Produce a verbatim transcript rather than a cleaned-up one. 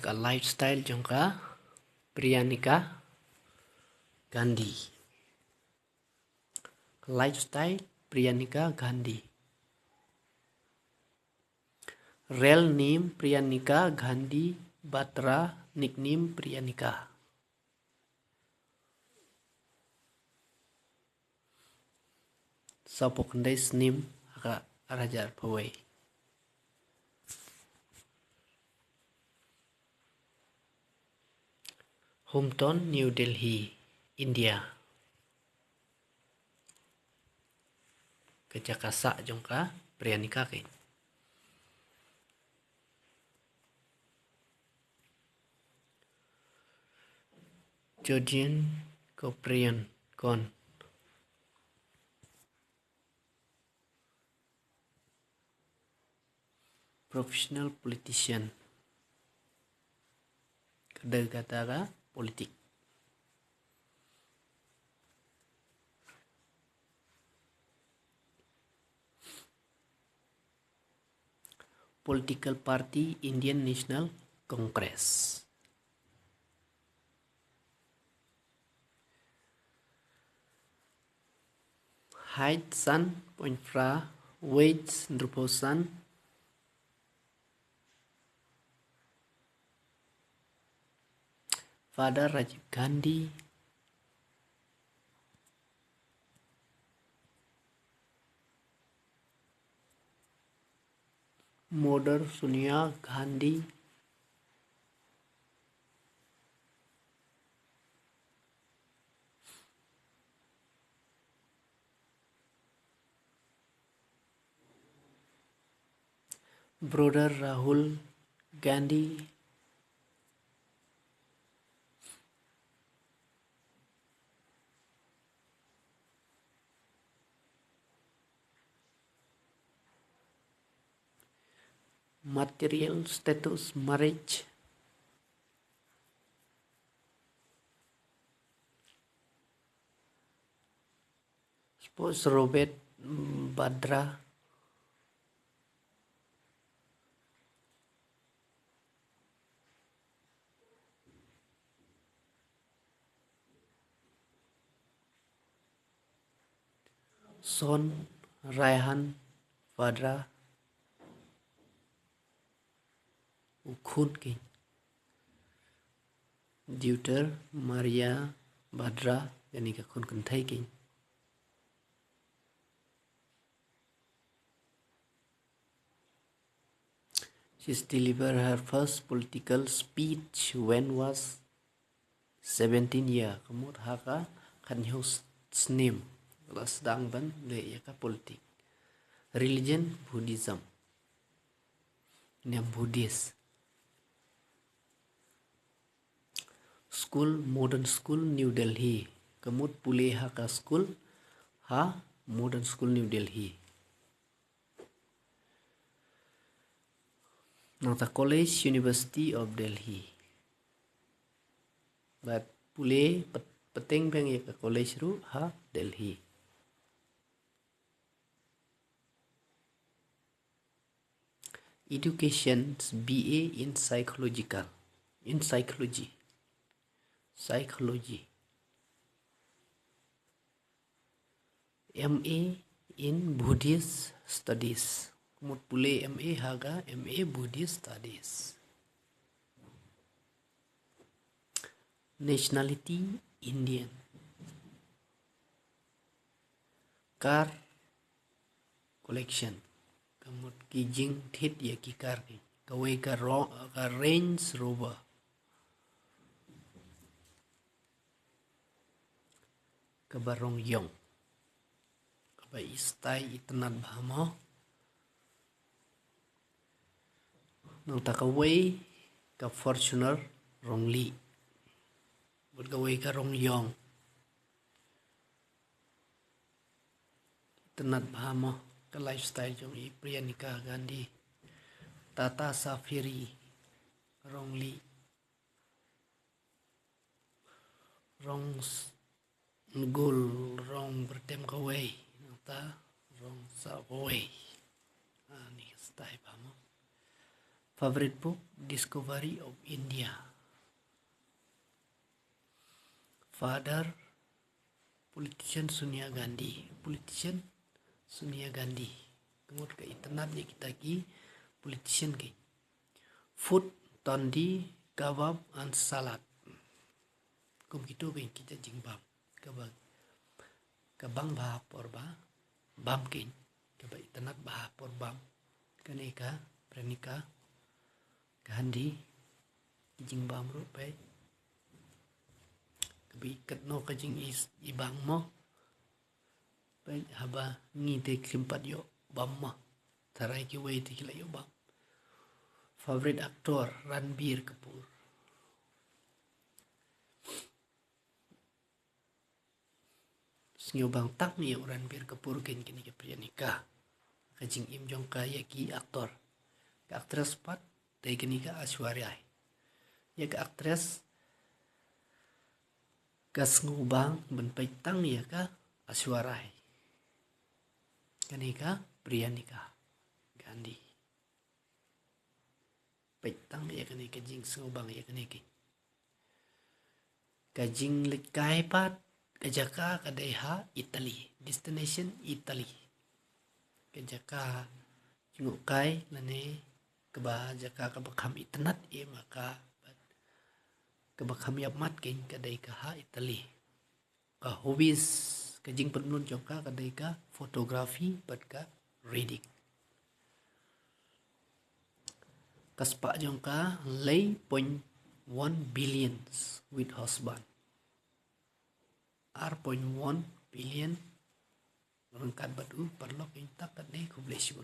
Ka lifestyle jong ka Priyanka Gandhi. Lifestyle Priyanka Gandhi. Real name Priyanka Gandhi Batra, nickname Priyanka. Sawphew khyndai snem ha ka ar hajar arphew wei. Hometown New Delhi, India. Ka jaka sah jong ka Priyanka kein. Georgian Koprian Kon. Professional politician. Ka dei kata ka politik. Political party Indian National Congress. Height san point phra, weight hynriewphew san. Father Rajiv Gandhi. Mother Sonia Gandhi. Brother Rahul Gandhi. Material status, marriage. Sports, Robert Bhadra. Son, Raihan Bhadra. U khun kein. Daughter, Maria Bhadra, kane ka khun kynthei kein. She's delivered her first political speech when was seventeen year, ka mut ha ka khathynñiew snem la sdang ban leh ïa ka politik. Religion, Buddhism. Niam Buddhist. School, Modern School, New Delhi. Ka mut pule ha ka school ha Modern School, New Delhi. Nangta College, University of Delhi. Bad pule pat-, pateng beng ïa ka college ruh ha Delhi. Education, B A in psychological, in psychology, psychology. M A in Buddhist Studies. Mut pule M A ha ka M A Buddhist Studies. Nationality Indian. Car collection. Ka mut ki jingthied ïa ki car ki. Kawei ka ro-, ka Range Rover. Kaba rong ïong. Kaba i style itynnad bha mo. Nangta kawei ka Fortuner rong lieh. Bad kawei ka rong ïong. Itynnad bha mo ka lifestyle jong i Priyanka Gandhi. Tata Safari rong lieh. Rong s-, ngul, rong byrtem kawei, nangta rong saw kawei. Ah, ni ka style bha mo. Favorite book, Discovery of India. Father, politician Sonia Gandhi. Politician Sonia Gandhi. Ka mut ka itynnad ïa kita ki politician ki. Food, tondi, kabab and salad. Kum kito ki kita jingbam. Kaba, ka bang bha por ba bam kein, kaba itynnad bha por bam. Kane ka Priyanka Gandhi, ki jingbam ruh peit. Kaba i katno ka jingis i bang mo. Peit haba ngi te khlem pat ïoh bam mo. Tharai kiwei te ki la ïoh bam. Favorite actor, Ranbir Kapoor. Sngewbang tang ïa u Ranbir Kapoor kein kane ka Priyanka. Ka jingim jong ka ïa ki actor. Ka actress pat te kane ka Aishwarya Rai. Ïa ka actress ka sngewbang ban peit tang ïa ka Aishwarya Rai. Kane ka Priyanka Gandhi. Peit tang ïa kane ka jingsngewbang ïa kane ki. Ka jingleit kai pat, ka jaka ka dei ha Italy, destination Italy. Ka jaka jngoh kai lane kaba jaka kaba kham itynnad ïa ma ka, bad kaba kham ïap mat kein ka dei ka ha Italy. Ka hobbies, ka jingpynlut jong ka ka dei ka photography bad ka reading. Ka spah jong ka lai point one billions with husband. Ar point one billion ryngkat bad u paralok, ïa kata ka dei khublei shibun.